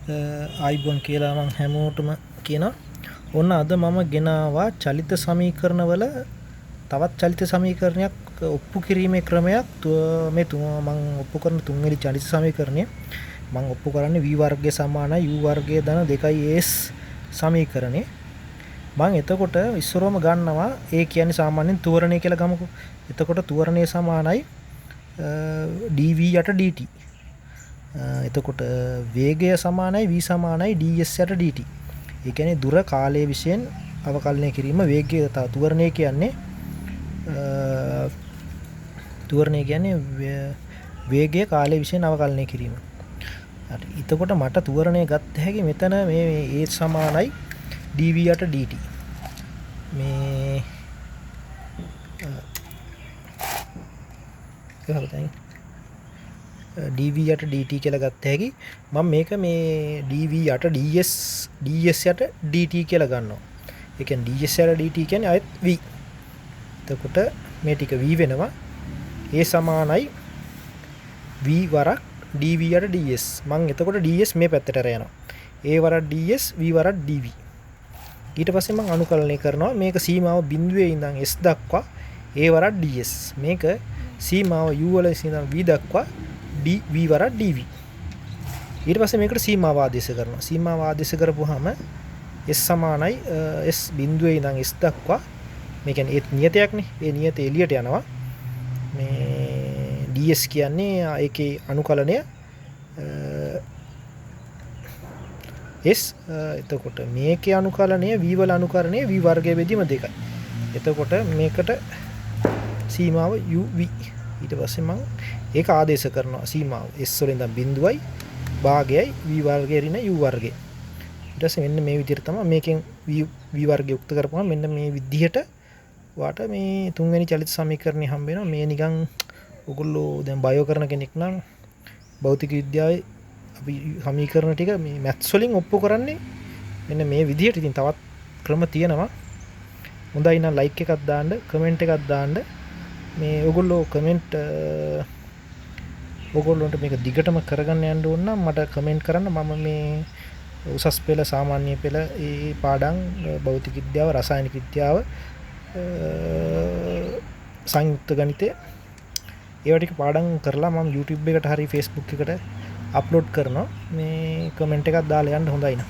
ආයිබෝන් කියලා මං හැමෝටම කියනවා. ඔන්න අද මම ගෙනාවා චලිත සමීකරණවල තවත් චලිත සමීකරණයක් ඔප්පු කිරීමේ ක්‍රමයක්. මේ තුන මං ඔප්පු කරන තුන්වෙනි චලිත සමීකරණය මං ඔප්පු කරන්නේ v වර්ගය සමානයි u වර්ගය ධන 2as සමීකරණය. මං එතකොට ඉස්සරවම ගන්නවා ඒ කියන්නේ සාමාන්‍යයෙන් තුවරණය කියලා ගමුකෝ. එතකොට තුවරණය සමානයි dv යට dt. එතකොට වේගය සමානයි v සමානයි ds යට dt. ඒ කියන්නේ දුර කාලයේ විෂයෙන් අවකලනය කිරීම. වේගය තුවරණය කියන්නේ තුවරණය කියන්නේ වේගය කාලයේ විෂයෙන් අවකලනය කිරීම. හරි. එතකොට මට තුවරණය ගත්ත හැකි මෙතන මේ a සමානයි dv යට dt. මේ dv යට dt කියලා ගත්ත හැකි. මම මේක මේ dv යට ds ds යට dt කියලා ගන්නවා. ඒ කියන්නේ ds යට dt කියන්නේ ආයෙත් v. එතකොට මේ ටික v වෙනවා. a සමානයි v වරක් dv යට ds. මං එතකොට ds මේ පැත්තට අර යනවා. a වරක් ds v වරක් dv. ඊට පස්සේ මං අනුකලනය කරනවා. මේක සීමාව බිඳුවේ ඉඳන් s දක්වා a වරක් ds. මේක සීමාව u වල ඉඳන් v දක්වා dv වරක් dv. ඊට පස්සේ මේකට සීමාව ආදේශ කරනවා. සීමාව ආදේශ කරපුවාම s සමානයි s බිඳුවේ ඉඳන් s දක්වා, මේ කියන්නේ ඒත් නියතයක්නේ. ඒ නියතය එළියට යනවා. මේ ds කියන්නේ ඒකේ අනුකලනය s. එතකොට මේකේ අනුකලනය v වල අනුකරණය v වර්ගය බෙදීම 2යි. එතකොට මේකට සීමාව uv. ඊට පස්සේ මං ඒක ආදේශ කරනවා සීමාව s වලින් ඉඳන් බිඳුවයි භාගයයි v වර්ගය ඍණ u වර්ගය. ඊට පස්සේ මෙන්න මේ විදිහට තමයි මේකෙන් v වර්ගය යුක්ත කරපුවම මෙන්න මේ විදිහට ඔයාට මේ තුන්වෙනි චලිත සමීකරණය හම්බ වෙනවා. මේ නිකන් ඔයගොල්ලෝ දැන් බයෝ කරන කෙනෙක් නම් භෞතික විද්‍යාවේ අපි සමීකරණ ටික මේ මැත්ස් වලින් ඔප්පු කරන්නේ මෙන්න මේ විදිහට. ඉතින් තවත් ක්‍රම තියෙනවා. හොඳයි නම් ලයික් එකක් දාන්න, කමෙන්ට් එකක් දාන්න. මේ ඔයගොල්ලෝ කමෙන්ට් ඔයගොල්ලන්ට මේක දිගටම කරගන්න යන්න ඕන නම් මට කමෙන්ට් කරන්න. මම මේ උසස් පෙළ, සාමාන්‍ය පෙළ, ඒ පාඩම්, භෞතික විද්‍යාව, රසායනික විද්‍යාව, සංයුක්ත ගණිතය, ඒවා ටික පාඩම් කරලා මම YouTube එකට හරි Facebook එකට අප්ලෝඩ් කරනවා. මේ කමෙන්ට් එකක් දාලා යන්න. හොඳයි නම්.